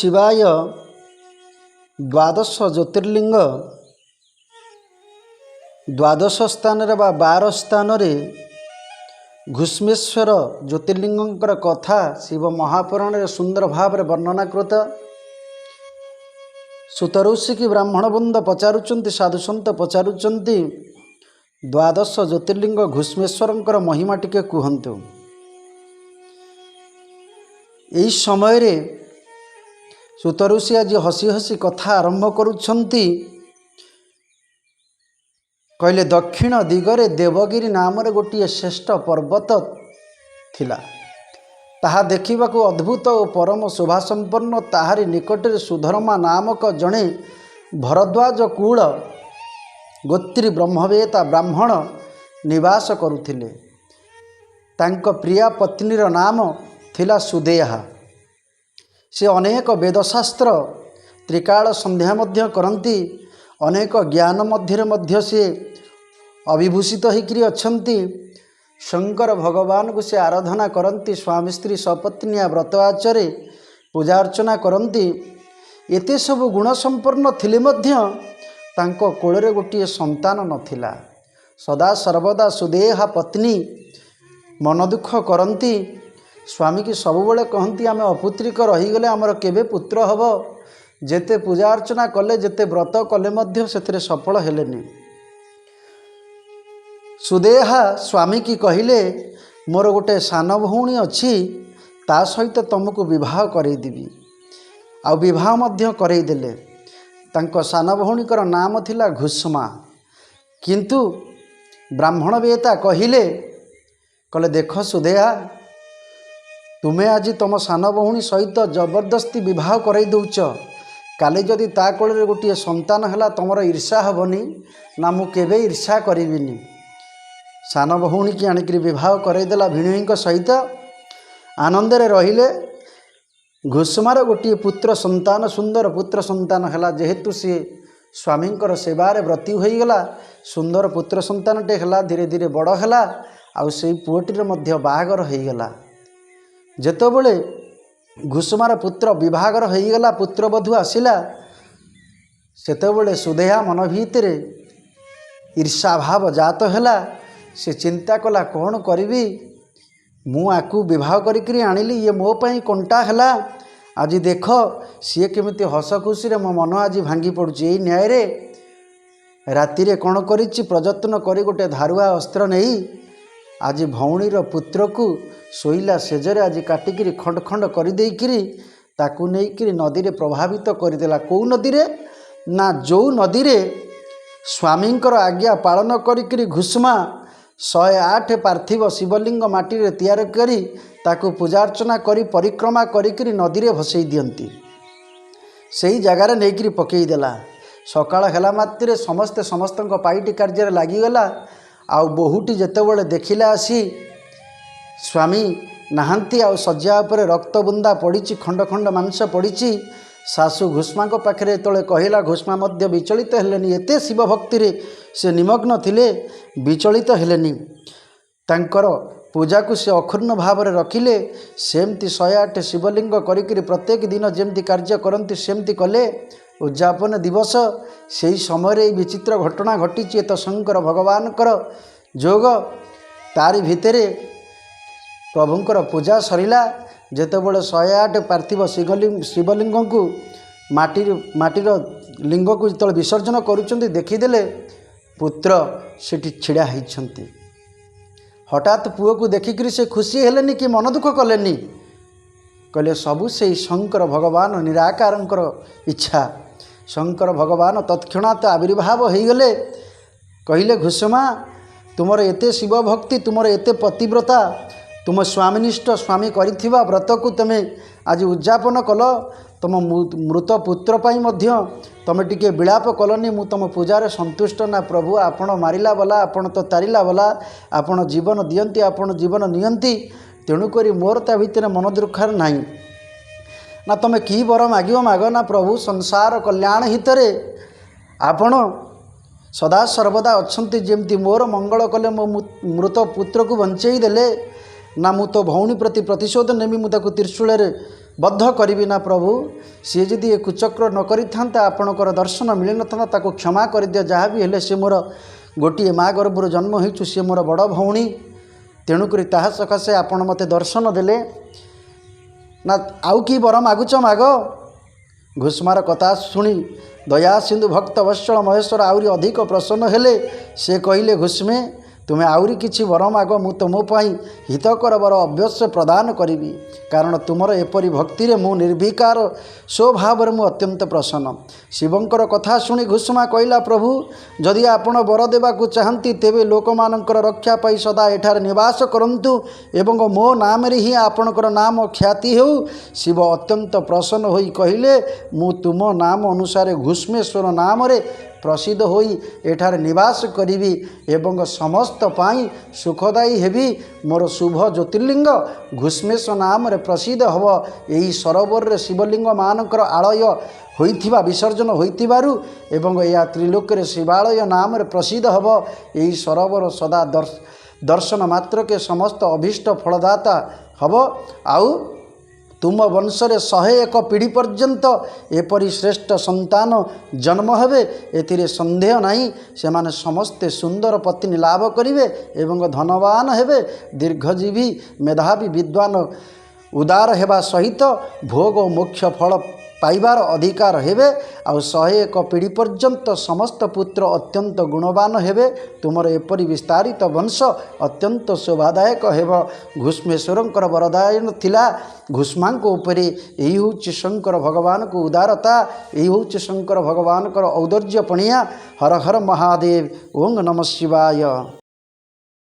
ଶିବାୟ। ଦ୍ୱାଦଶ ଜ୍ୟୋତିର୍ଲିଙ୍ଗ ଦ୍ୱାଦଶ ସ୍ଥାନରେ ବା 12 ସ୍ଥାନରେ ଘୁଷ୍ମେଶ୍ୱର ଜ୍ୟୋତିର୍ଲିଙ୍ଗଙ୍କର କଥା ଶିବ ମହାପୁରାଣରେ ସୁନ୍ଦର ଭାବରେ ବର୍ଣ୍ଣନାକୃତ। ସୁତଋଷିକି ବ୍ରାହ୍ମଣବୃନ୍ଦ ପଚାରୁଛନ୍ତି, ସାଧୁସନ୍ଥ ପଚାରୁଛନ୍ତି, ଦ୍ୱାଦଶ ଜ୍ୟୋତିର୍ଲିଙ୍ଗ ଘୁଷ୍ମେଶ୍ୱରଙ୍କର ମହିମା ଟିକେ କୁହନ୍ତୁ। ଏହି ସମୟରେ ସୁତଋଷି ଆଜି ହସି ହସି କଥା ଆରମ୍ଭ କରୁଛନ୍ତି। କହିଲେ, ଦକ୍ଷିଣ ଦିଗରେ ଦେବଗିରି ନାମରେ ଗୋଟିଏ ଶ୍ରେଷ୍ଠ ପର୍ବତ ଥିଲା। ତାହା ଦେଖିବାକୁ ଅଦ୍ଭୁତ ଓ ପରମ ଶୋଭାସମ୍ପନ୍ନ। ତାହାରି ନିକଟରେ ସୁଧର୍ମା ନାମକ ଜଣେ ଭରଦ୍ୱାଜ କୂଳ ଗୋତ୍ରୀ ବ୍ରହ୍ମବେତା ବ୍ରାହ୍ମଣ ନିବାସ କରୁଥିଲେ। ତାଙ୍କ ପ୍ରିୟା ପତ୍ନୀର ନାମ ଥିଲା ସୁଦେହା। ସେ ଅନେକ ବେଦଶାସ୍ତ୍ର, ତ୍ରିକାଳ ସନ୍ଧ୍ୟା ମଧ୍ୟ କରନ୍ତି। ଅନେକ ଜ୍ଞାନ ମଧ୍ୟରେ ମଧ୍ୟ ସେ ଅଭିଭୂଷିତ ହୋଇକରି ଅଛନ୍ତି। ଶଙ୍କର ଭଗବାନଙ୍କୁ ସେ ଆରାଧନା କରନ୍ତି। ସ୍ୱାମୀ ସ୍ତ୍ରୀ ସପତ୍ନୀଆ ବ୍ରତ ଆଚରେ ପୂଜା ଅର୍ଚ୍ଚନା କରନ୍ତି। ଏତେ ସବୁ ଗୁଣ ସମ୍ପନ୍ନ ଥିଲେ ମଧ୍ୟ ତାଙ୍କ କୋଳରେ ଗୋଟିଏ ସନ୍ତାନ ନଥିଲା। ସଦା ସର୍ବଦା ସୁଦେହା ପତ୍ନୀ ମନ ଦୁଃଖ କରନ୍ତି। ସ୍ୱାମୀକି ସବୁବେଳେ କହନ୍ତି, ଆମେ ଅପୁତ୍ରିକ ରହିଗଲେ, ଆମର କେବେ ପୁତ୍ର ହେବ? ଯେତେ ପୂଜା ଅର୍ଚ୍ଚନା କଲେ, ଯେତେ ବ୍ରତ କଲେ ମଧ୍ୟ ସେଥିରେ ସଫଳ ହେଲେନି। ସୁଦେହା ସ୍ୱାମୀକି କହିଲେ, ମୋର ଗୋଟେ ସାନ ଭଉଣୀ ଅଛି, ତା ସହିତ ତୁମକୁ ବିବାହ କରେଇଦେବି। ଆଉ ବିବାହ ମଧ୍ୟ କରେଇଦେଲେ। ତାଙ୍କ ସାନ ଭଉଣୀଙ୍କର ନାମ ଥିଲା ଘୁଷ୍ମା। କିନ୍ତୁ ବ୍ରାହ୍ମଣ ବେତା କହିଲେ, କହିଲେ, ଦେଖ ସୁଦେହା, ତୁମେ ଆଜି ତୁମ ସାନ ଭଉଣୀ ସହିତ ଜବରଦସ୍ତି ବିବାହ କରେଇ ଦେଉଛ। କାଲି ଯଦି ତା କୋଳରେ ଗୋଟିଏ ସନ୍ତାନ ହେଲା, ତୁମର ଈର୍ଷା ହେବନି ନା? ମୁଁ କେବେ ଈର୍ଷା କରିବିନି। ସାନ ଭଉଣୀକି ଆଣିକରି ବିବାହ କରେଇଦେଲା ଭିଣୋଇଙ୍କ ସହିତ। ଆନନ୍ଦରେ ରହିଲେ। ଘୁଷ୍ମାର ଗୋଟିଏ ପୁତ୍ର ସନ୍ତାନ, ସୁନ୍ଦର ପୁତ୍ର ସନ୍ତାନ ହେଲା। ଯେହେତୁ ସିଏ ସ୍ୱାମୀଙ୍କର ସେବାରେ ବ୍ରତୀ ହୋଇଗଲା, ସୁନ୍ଦର ପୁତ୍ର ସନ୍ତାନଟେ ହେଲା। ଧୀରେ ଧୀରେ ବଡ଼ ହେଲା ଆଉ ସେଇ ପୁଅଟିର ମଧ୍ୟ ବାହାଘର ହୋଇଗଲା। ଯେତେବେଳେ ଘୁଷୁମାର ପୁତ୍ର ବିବାହଘର ହୋଇଗଲା, ପୁତ୍ରବଧୂ ଆସିଲା, ସେତେବେଳେ ସୁଦେହା ମନ ଭିତରେ ଈର୍ଷାଭାବ ଜାତ ହେଲା। ସେ ଚିନ୍ତା କଲା, କ'ଣ କରିବି? ମୁଁ ଆକୁ ବିବାହ କରିକିରି ଆଣିଲି, ଇଏ ମୋ ପାଇଁ କଣ୍ଟା ହେଲା। ଆଜି ଦେଖ ସିଏ କେମିତି ହସ ଖୁସିରେ, ମୋ ମନ ଆଜି ଭାଙ୍ଗି ପଡ଼ୁଛି। ଏଇ ନ୍ୟାୟରେ ରାତିରେ କ'ଣ କରିଛି? ପ୍ରଯତ୍ନ କରି ଗୋଟେ ଧାରୁଆ ଅସ୍ତ୍ର ନେଇ ଆଜି ଭଉଣୀର ପୁତ୍ରକୁ ଶୋଇଲା ସେଜରେ ଆଜି କାଟିକିରି ଖଣ୍ଡ ଖଣ୍ଡ କରିଦେଇକିରି ତାକୁ ନେଇକିରି ନଦୀରେ ପ୍ରବାହିତ କରିଦେଲା। କେଉଁ ନଦୀରେ ନା, ଯେଉଁ ନଦୀରେ ସ୍ୱାମୀଙ୍କର ଆଜ୍ଞା ପାଳନ କରିକିରି ଘୁଷ୍ମା 108 ପାର୍ଥିବ ଶିବଲିଙ୍ଗ ମାଟିରେ ତିଆରି କରି ତାକୁ ପୂଜା ଅର୍ଚ୍ଚନା କରି ପରିକ୍ରମା କରିକିରି ନଦୀରେ ଭସେଇ ଦିଅନ୍ତି, ସେଇ ଜାଗାରେ ନେଇକିରି ପକେଇଦେଲା। ସକାଳ ହେଲା ମାତ୍ରେ ସମସ୍ତେ ସମସ୍ତଙ୍କ ପାଇଟି କାର୍ଯ୍ୟରେ ଲାଗିଗଲା। ଆଉ ବୋହୂଟି ଯେତେବେଳେ ଦେଖିଲା ଆସି ସ୍ୱାମୀ ନାହାନ୍ତି ଆଉ ଶଯ୍ୟା ଉପରେ ରକ୍ତ ବୁନ୍ଦା ପଡ଼ିଛି, ଖଣ୍ଡ ଖଣ୍ଡ ମାଂସ ପଡ଼ିଛି, ଶାଶୁ ଘୁଷ୍ମାଙ୍କ ପାଖରେ ଯେତେବେଳେ କହିଲା, ଘୁଷ୍ମା ମଧ୍ୟ ବିଚଳିତ ହେଲେନି। ଏତେ ଶିବ ଭକ୍ତିରେ ସେ ନିମଗ୍ନ ଥିଲେ, ବିଚଳିତ ହେଲେନି। ତାଙ୍କର ପୂଜାକୁ ସେ ଅକ୍ଷୁଣ୍ଣ ଭାବରେ ରଖିଲେ। ସେମିତି 108 ଶିବଲିଙ୍ଗ କରିକିରି ପ୍ରତ୍ୟେକ ଦିନ ଯେମିତି କାର୍ଯ୍ୟ କରନ୍ତି, ସେମିତି କଲେ। ଉଦଯାପନ ଦିବସ, ସେଇ ସମୟରେ ଏଇ ବିଚିତ୍ର ଘଟଣା ଘଟିଛି। ଏ ତ ଶଙ୍କର ଭଗବାନଙ୍କର ଯୋଗ। ତାରି ଭିତରେ ପ୍ରଭୁଙ୍କର ପୂଜା ସରିଲା। ଯେତେବେଳେ 108 ପାର୍ଥିବ ଶିବଲିଙ୍ଗଙ୍କୁ ମାଟିର ଲିଙ୍ଗକୁ ଯେତେବେଳେ ବିସର୍ଜନ କରୁଛନ୍ତି, ଦେଖିଦେଲେ ପୁତ୍ର ସେଠି ଛିଡ଼ା ହେଇଛନ୍ତି। ହଠାତ୍ ପୁଅକୁ ଦେଖିକରି ସେ ଖୁସି ହେଲେନି କି ମନ ଦୁଃଖ କଲେନି। କହିଲେ, ସବୁ ସେଇ ଶଙ୍କର ଭଗବାନ ନିରାକାରଙ୍କର ଇଚ୍ଛା। ଶଙ୍କର ଭଗବାନ ତତ୍କ୍ଷଣାତ୍ ଆବିର୍ଭାବ ହୋଇଗଲେ। କହିଲେ, ଘୁଷମା, ତୁମର ଏତେ ଶିବ ଭକ୍ତି, ତୁମର ଏତେ ପତିବ୍ରତା, ତୁମ ସ୍ୱାମୀନିଷ୍ଠ, ସ୍ୱାମୀ କରିଥିବା ବ୍ରତକୁ ତୁମେ ଆଜି ଉଦଯାପନ କଲ। ତୁମ ମୃତ ପୁତ୍ର ପାଇଁ ମଧ୍ୟ ତୁମେ ଟିକିଏ ବିଳାପ କଲନି। ମୁଁ ତୁମ ପୂଜାରେ ସନ୍ତୁଷ୍ଟ। ନା ପ୍ରଭୁ, ଆପଣ ମାରିଲା ବାଲା, ଆପଣ ତ ତାରିଲା ବାଲା, ଆପଣ ଜୀବନ ଦିଅନ୍ତି, ଆପଣ ଜୀବନ ନିଅନ୍ତି, ତେଣୁକରି ମୋର ତା ଭିତରେ ମନ ଦୁଃଖର ନାହିଁ। ନା ତୁମେ କି ବର ମାଗିବ ମାଗ। ନା ପ୍ରଭୁ, ସଂସାର କଲ୍ୟାଣ ହିତରେ ଆପଣ ସଦା ସର୍ବଦା ଅଛନ୍ତି। ଯେମିତି ମୋର ମଙ୍ଗଳ କଲେ, ମୋ ମୃତ ପୁତ୍ରକୁ ବଞ୍ଚେଇ ଦେଲେ, ନା ମୁଁ ତୋ ଭଉଣୀ ପ୍ରତି ପ୍ରତିଶୋଧ ନେବି। ମୁଁ ତାକୁ ତ୍ରିଶୂଳରେ ବଦ୍ଧ କରିବି ନା ପ୍ରଭୁ, ସିଏ ଯଦି ଏ କୁଚକ୍ର ନ କରିଥାନ୍ତା ଆପଣଙ୍କର ଦର୍ଶନ ମିଳିନଥାନ୍ତା, ତାକୁ କ୍ଷମା କରିଦିଅ। ଯାହା ବି ହେଲେ ସେ ମୋର ଗୋଟିଏ ମା ଗର୍ଭରୁ ଜନ୍ମ ହେଇଛୁ, ସିଏ ମୋର ବଡ଼ ଭଉଣୀ, ତେଣୁକରି ତାହା ସକାଶେ ଆପଣ ମୋତେ ଦର୍ଶନ ଦେଲେ ନା ଆଉ କି ବର ମାଗୁଛ ମାଗ। ଘୁଷ୍ମାର କଥା ଶୁଣି ଦୟା ସିନ୍ଧୁ ଭକ୍ତ ବତ୍ସଳ ମହେଶ୍ୱର ଆହୁରି ଅଧିକ ପ୍ରସନ୍ନ ହେଲେ। ସେ କହିଲେ, ଘୁଷ୍ମେ, ତୁମେ ଆହୁରି କିଛି ବର ମାଗ, ମୁଁ ତୁମ ପାଇଁ ହିତକର ବର ଅବଶ୍ୟ ପ୍ରଦାନ କରିବି, କାରଣ ତୁମର ଏପରି ଭକ୍ତିରେ ମୁଁ ନିର୍ବିକାର ସ୍ୱଭାବରେ ମୁଁ ଅତ୍ୟନ୍ତ ପ୍ରସନ୍ନ। ଶିବଙ୍କର କଥା ଶୁଣି ଘୁଷ୍ମା କହିଲା, ପ୍ରଭୁ, ଯଦି ଆପଣ ବର ଦେବାକୁ ଚାହାନ୍ତି ତେବେ ଲୋକମାନଙ୍କର ରକ୍ଷା ପାଇ ସଦା ଏଠାରେ ନିବାସ କରନ୍ତୁ ଏବଂ ମୋ ନାମରେ ହିଁ ଆପଣଙ୍କର ନାମ ଖ୍ୟାତି ହେଉ। ଶିବ ଅତ୍ୟନ୍ତ ପ୍ରସନ୍ନ ହୋଇ କହିଲେ, ମୁଁ ତୁମ ନାମ ଅନୁସାରେ ଘୁଷ୍ମେଶ୍ୱର ନାମରେ ପ୍ରସିଦ୍ଧ ହୋଇ ଏଠାରେ ନିବାସ କରିବି ଏବଂ ସମସ୍ତ ପାଇଁ ସୁଖଦାୟୀ ହେବି। ମୋର ଶୁଭ ଜ୍ୟୋତିର୍ଲିଙ୍ଗ ଘୁଷ୍ମେଶ୍ୱର ନାମରେ ପ୍ରସିଦ୍ଧ ହେବ। ଏହି ସରୋବରରେ ଶିବଲିଙ୍ଗମାନଙ୍କର ଆଳୟ ହୋଇଥିବା ବିସର୍ଜନ ହୋଇଥିବାରୁ ଏବଂ ଏହା ତ୍ରିଲୋକରେ ଶିବାଳୟ ନାମରେ ପ୍ରସିଦ୍ଧ ହେବ। ଏହି ସରୋବର ସଦା ଦର୍ଶନ ମାତ୍ରକେ ସମସ୍ତ ଅଭୀଷ୍ଟ ଫଳଦାତା ହେବ। ଆଉ ତୁମ ବଂଶରେ 101 ପିଢ଼ି ପର୍ଯ୍ୟନ୍ତ ଏପରି ଶ୍ରେଷ୍ଠ ସନ୍ତାନ ଜନ୍ମ ହେବେ, ଏଥିରେ ସନ୍ଦେହ ନାହିଁ। ସେମାନେ ସମସ୍ତେ ସୁନ୍ଦର ପତ୍ନୀ ଲାଭ କରିବେ ଏବଂ ଧନବାନ ହେବେ। ଦୀର୍ଘଜୀବୀ, ମେଧାବୀ, ବିଦ୍ୱାନ, ଉଦାର ହେବା ସହିତ ଭୋଗ ଓ ମୋକ୍ଷ ଫଳ ପାଇବାର ଅଧିକାର ହେବେ। ଆଉ 101 ପିଢ଼ି ପର୍ଯ୍ୟନ୍ତ ସମସ୍ତ ପୁତ୍ର ଅତ୍ୟନ୍ତ ଗୁଣବାନ ହେବେ। ତୁମର ଏପରି ବିସ୍ତାରିତ ବଂଶ ଅତ୍ୟନ୍ତ ଶୋଭାଦାୟକ ହେବ। ଘୁଷ୍ମେଶ୍ୱରଙ୍କର ବରଦାନ ଥିଲା ଘୁଷ୍ମାଙ୍କ ଉପରେ। ଏହି ହେଉଛି ଶଙ୍କର ଭଗବାନଙ୍କ ଉଦାରତା, ଏହି ହେଉଛି ଶଙ୍କର ଭଗବାନଙ୍କର ଔଦାର୍ଯ୍ୟ ପଣିଆ। ହର ହର ମହାଦେବ, ଓଁ ନମ ଶିବାୟ।